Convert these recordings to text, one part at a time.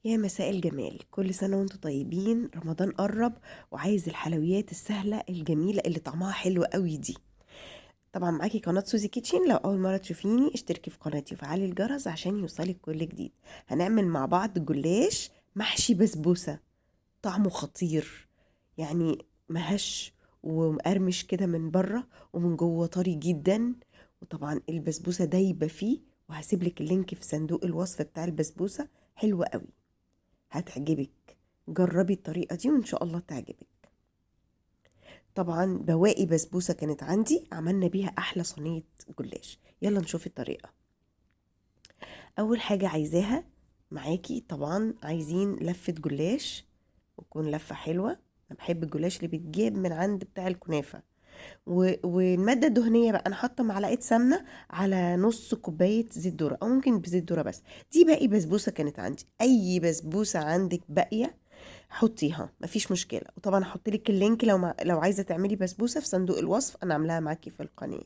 يا مساء الجمال، كل سنة وانتم طيبين. رمضان قرب وعايز الحلويات السهلة الجميلة اللي طعمها حلو قوي دي. طبعا معاكي قناة سوزي كيتشن. لو أول مرة تشوفيني اشتركي في قناتي وفعلي الجرس عشان يوصلك كل جديد. هنعمل مع بعض جلاش محشي بسبوسة، طعمه خطير، يعني مهش ومقرمش كده من بره ومن جوه طري جدا، وطبعا البسبوسة دايبة فيه. وهسيب لك ال link في صندوق الوصف بتاع البسبوسة، حلوة قوي هتعجبك، جربي الطريقة دي وإن شاء الله تعجبك. طبعا بواقي بسبوسة كانت عندي عملنا بيها أحلى صينية جلاش. يلا نشوف الطريقة. أول حاجة عايزاها معاكي طبعا عايزين لفة جلاش، وتكون لفة حلوة. أنا بحب الجلاش اللي بيتجاب من عند بتاع الكنافة. والمادة الدهنية بقى أنا حاطة معلقة سمنة على نص كوباية زيت ذرة، أو ممكن بزيت ذرة بس. دي باقي بسبوسة كانت عندي، أي بسبوسة عندك باقية حطيها مفيش مشكلة. وطبعا هحط لك ال link لو عايزة تعملي بسبوسة في صندوق الوصف، أنا عاملاها معاكي في القناة.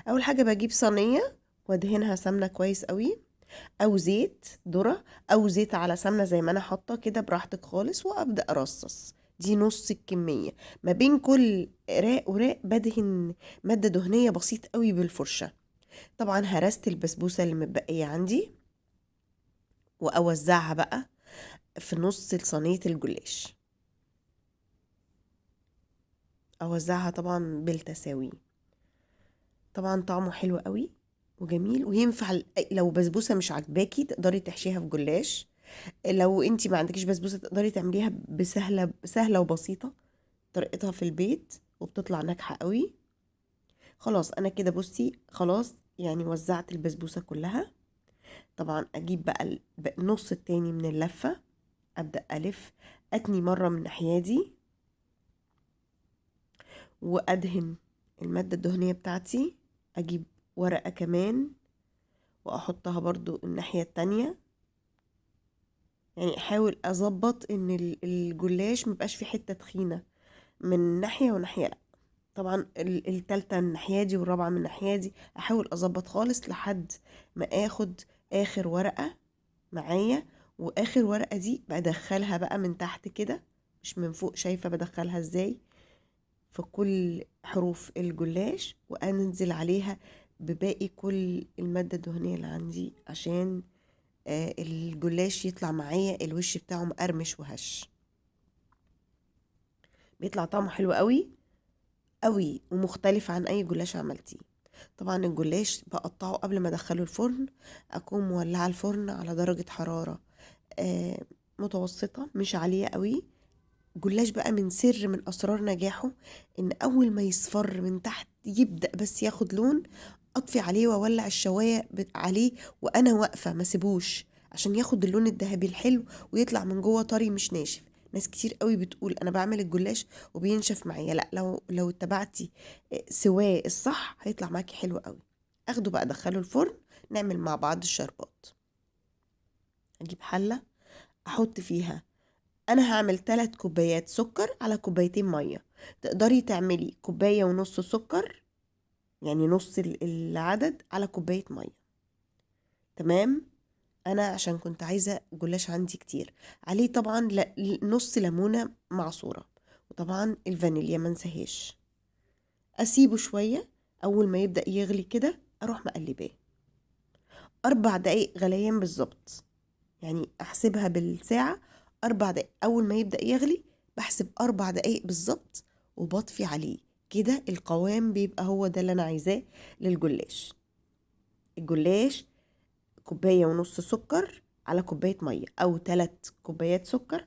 أول حاجة بجيب صينية وادهنها سمنة كويس قوي، أو زيت ذرة أو زيت على سمنة زي ما أنا حاطة كده، براحتك خالص. وأبدأ أرصص. دي نص الكمية، ما بين كل راق وراق بدهن مادة دهنية بسيط قوي بالفرشة. طبعا هرست البسبوسة اللي متبقية عندي وأوزعها بقى في نص صينية الجلاش، أوزعها طبعا بالتساوي. طبعا طعمه حلو قوي وجميل، وينفع لو بسبوسة مش عجباكي تقدري تحشيها في جلاش. لو انتي ما عندكيش بسبوسة تقدري تعمليها بسهلة، سهلة وبسيطة طريقتها في البيت، وبتطلع ناجحة قوي. خلاص انا كده بصي خلاص يعني وزعت البسبوسة كلها. طبعا اجيب بقى النص التاني من اللفة، ابدأ الف اتني مرة من الناحية دي، وادهن المادة الدهنية بتاعتي. اجيب ورقة كمان واحطها برضو الناحية التانية، يعني احاول اظبط ان الجلاش ميبقاش في حتة تخينة من ناحية وناحية، لا طبعا التالتة من الناحية دي والرابعة من الناحية دي، احاول اظبط خالص لحد ما اخد اخر ورقة معايا. واخر ورقة دي بدخلها بقى من تحت كده مش من فوق، شايفة بدخلها ازاي في كل حروف الجلاش، وانزل عليها بباقي كل المادة الدهنية اللي عندي عشان الجلاش يطلع معايا الوش بتاعه مقرمش وهش، بيطلع طعمه حلو قوي قوي ومختلف عن اي جلاش عملتيه. طبعا الجلاش بقطعه قبل ما ادخله الفرن، اكون مولعه الفرن على درجه حراره متوسطه مش عاليه قوي. جلاش بقى من سر من اسرار نجاحه ان اول ما يصفر من تحت يبدا بس ياخد لون، اطفي عليه واولع الشوايه عليه وانا واقفه، ما سيبوش عشان ياخد اللون الذهبي الحلو ويطلع من جوه طري مش ناشف. ناس كتير قوي بتقول انا بعمل الجلاش وبينشف معايا، لا لو اتبعتي سواه الصح هيطلع معاكي حلو قوي. اخده بقى ادخله الفرن، نعمل مع بعض الشربات. اجيب حله احط فيها، انا هعمل 3 كوبايات سكر على كوبايتين ميه. تقدري تعملي كوبايه ونص سكر، يعني نص العدد على كوبايه ميه. تمام. انا عشان كنت عايزه جلاش عندي كتير عليه، طبعا نص ليمونه معصوره، وطبعا الفانيليا ما انساهاش. اسيبه شويه، اول ما يبدا يغلي كده اروح مقلباه 4 دقايق غليان بالظبط، يعني احسبها بالساعه 4 دقايق. اول ما يبدا يغلي بحسب 4 دقايق بالظبط وبطفي عليه كده. القوام بيبقى هو ده اللي انا عايزاه للجلاش. الجلاش كوباية ونص سكر على كوباية مية، أو 3 كوبايات سكر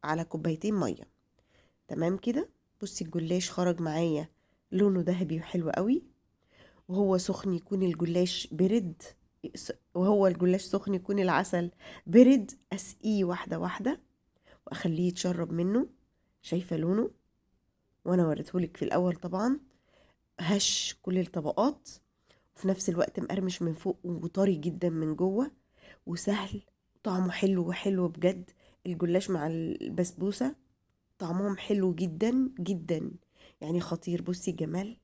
على كوبايتين مية. تمام كده. بصي الجلاش خرج معايا لونه ذهبي وحلو قوي، وهو سخن يكون الجلاش برد، وهو الجلاش سخن يكون العسل برد. أسقيه واحدة واحدة وأخليه يتشرب منه. شايفة لونه، وأنا وريتهولك في الأول. طبعا هش كل الطبقات، وفي نفس الوقت مقرمش من فوق وطري جدا من جوه، وسهل، طعمه حلو وحلو بجد. الجلاش مع البسبوسة طعمهم حلو جدا جدا، يعني خطير. بصي الجمال.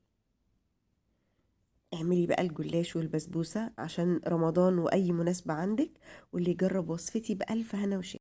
اعملي بقى الجلاش والبسبوسة عشان رمضان وأي مناسبة عندك، واللي يجرب وصفتي بألف هنا وشفا.